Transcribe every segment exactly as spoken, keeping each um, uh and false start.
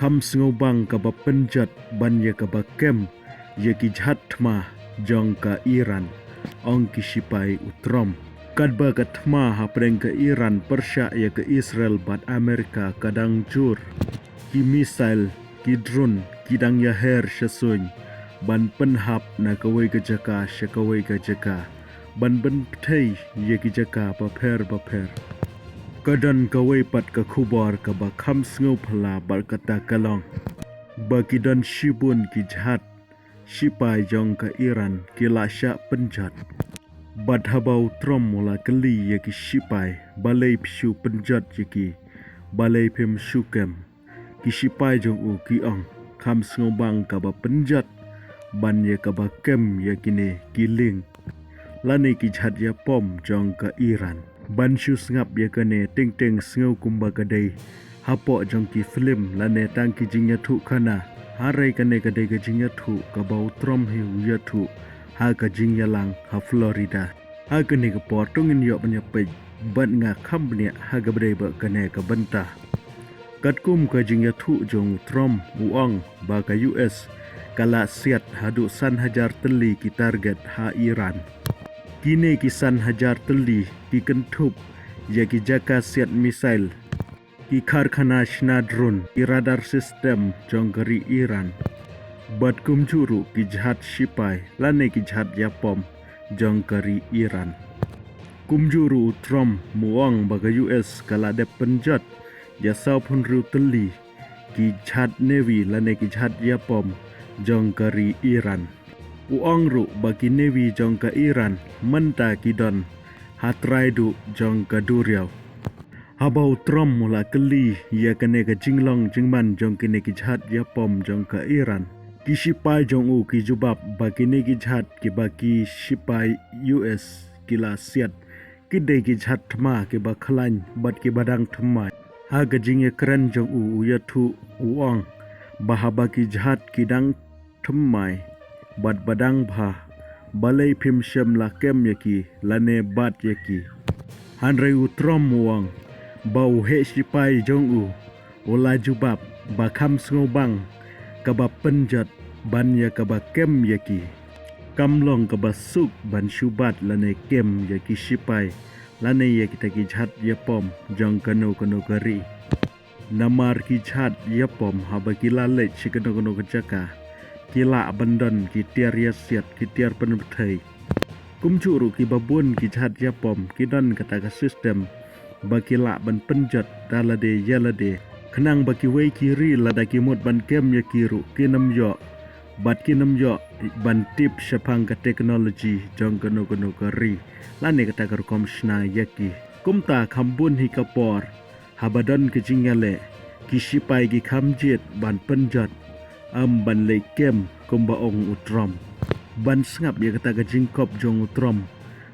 kham sngewbang kaba pynjot ban ïa kaba kem ïa ki jhat thma jong ka Iran, ong ki shipai u Trump. Katba ka thma hapdeng ka Iran pyrshah ïa ka Israel bad Amerika ka dang jur. Ki missile, ki drone, ki dang ïaher sha suiñ ban pynhap na kawei ka jaka sha kawei ka jaka ban pynpthei ïa ki jaka bapher bapher. Ka don kawei pat ka khubor kaba kham sngewphylla bad kata ka long ba ki don shibun ki jhat shipai jong ka Iran ki la shah pynjot. Bad haba u Trump u la kylli ïa ki shipai balei phi shu pynjot ïa ki, balei phim shu kem, ki shipai jong u ki ong kham sngewbang kaba pynjot ban ïa kaba kem ïa kine ki lieng lane ki jhat ïapom jong ka Iran. Ban shu sngap ïa kane teng teng sngew kumba ka dei hapoh jong ki film lane tang ki jingïathuh khana. Hynrei kane ka dei ka jingïathuh kaba u Trump hi u ïathuh ha ka jingïalang ha Florida. Ha kane ka por to ngin ïoh ban ïapeit bad nga kham bniah ha kaba dei bad kane ka bynta. Katkum ka jingïathuh jong u Trump u ong ba ka U S ka la siat haduh san hajar tylli ki target ha Iran. Kine ki san hajar tylli ki kynthup ïa ki jaka siat missile, ki karkhana shna drone, ki radar system jong ka ri Iran bad kumjuh ruh ki jhat shipai lane ki jhat ïapom jong ka ri Iran. Kumjuh ruh u Trump u ong ba ka U S ka la dep pynjot ïa sawphew hynriew tylli ki jhat navy lane ki jhat ïapom jong ka ri Iran. U ong ruh ba ki navy jong ka Iran mynta ki don ha trai duh jong ka duriaw. Haba u Trump u la kylli ïa kane ka jinglong jingman jong kine ki jhat ïapom jong ka Iran, ki shipai jong u ki jubab ba kine ki jhat kiba ki shipai U S ki la siat ki dei ki jhat thma kiba khlaiñ bad kiba dang thymmai. Ha ka jingïakren jong u u ïathuh u ong ba haba ki jhat ki dang thymmai bad ba dang bha, balei phim shym la kem ïa ki lane bat ïa ki. Hynrei u Trump u ong ba u heh shipai jong u u la jubab ba kham sngewbang kaba pynjot ban ïa kaba kem ïa ki. Kam long kaba suk ban shu bat lane kem ïa ki shipai lane ïa kita ki jhat ïapom jong kano kano ka ri. Namar ki jhat ïapom haba ki la leit sha kano kano ka jaka ki lah ban don ki tiar ïasiat, ki tiar pynpthei. Kumjuh ruh kiba bun ki jhat ïapom ki don kata ka system ba ki lah ban pynjot da lade ïa lade. Khnang ba kiwei ki ri lada ki mut ban kem ïa ki ruh kin ym ïoh bad kin ym ïoh ban tip shaphang ka technology jong kano kano ka ri lane kata ka rukom shna ïa ki. Kumta kham bun hi ka por haba don ka jingïaleh, ki shipai ki kham jied ban pynjot, ym ban leit kem kumba ong u Trump. Ban sngap ïa kata ka jingkop jong u Trump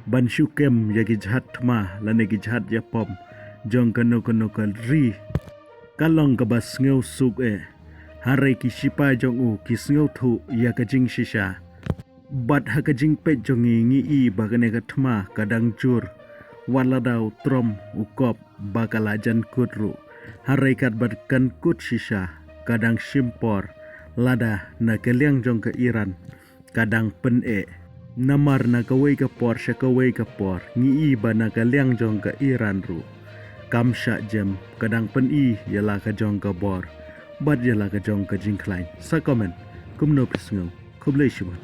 ban shu kem ïa ki jhat thma lane ki jhat ïapom jong kano kano ka ri ka long kaba sngewsuk eh. Hynrei ki shipai jong u ki sngewthuh ïa ka jingshisha. Bad ha ka jingpeit jong ngi ngi i ba kane ka thma ka dang jur. Wat lada u Trump u kop ba ka la jan kut ruh, hynrei katba kan kut shisha ka dang shim por lada na ka liang jong ka Iran ka dang pyneh. Namar na kawei ka por sha kawei ka por ngi i ba na ka liang jong ka Iran ruh kam shah jem, ka dang pyni ïa la ka jong ka bor bad ïa la ka jong ka jingkhlaiñ. Sa comment kumno phi sngew. Khublei shibun.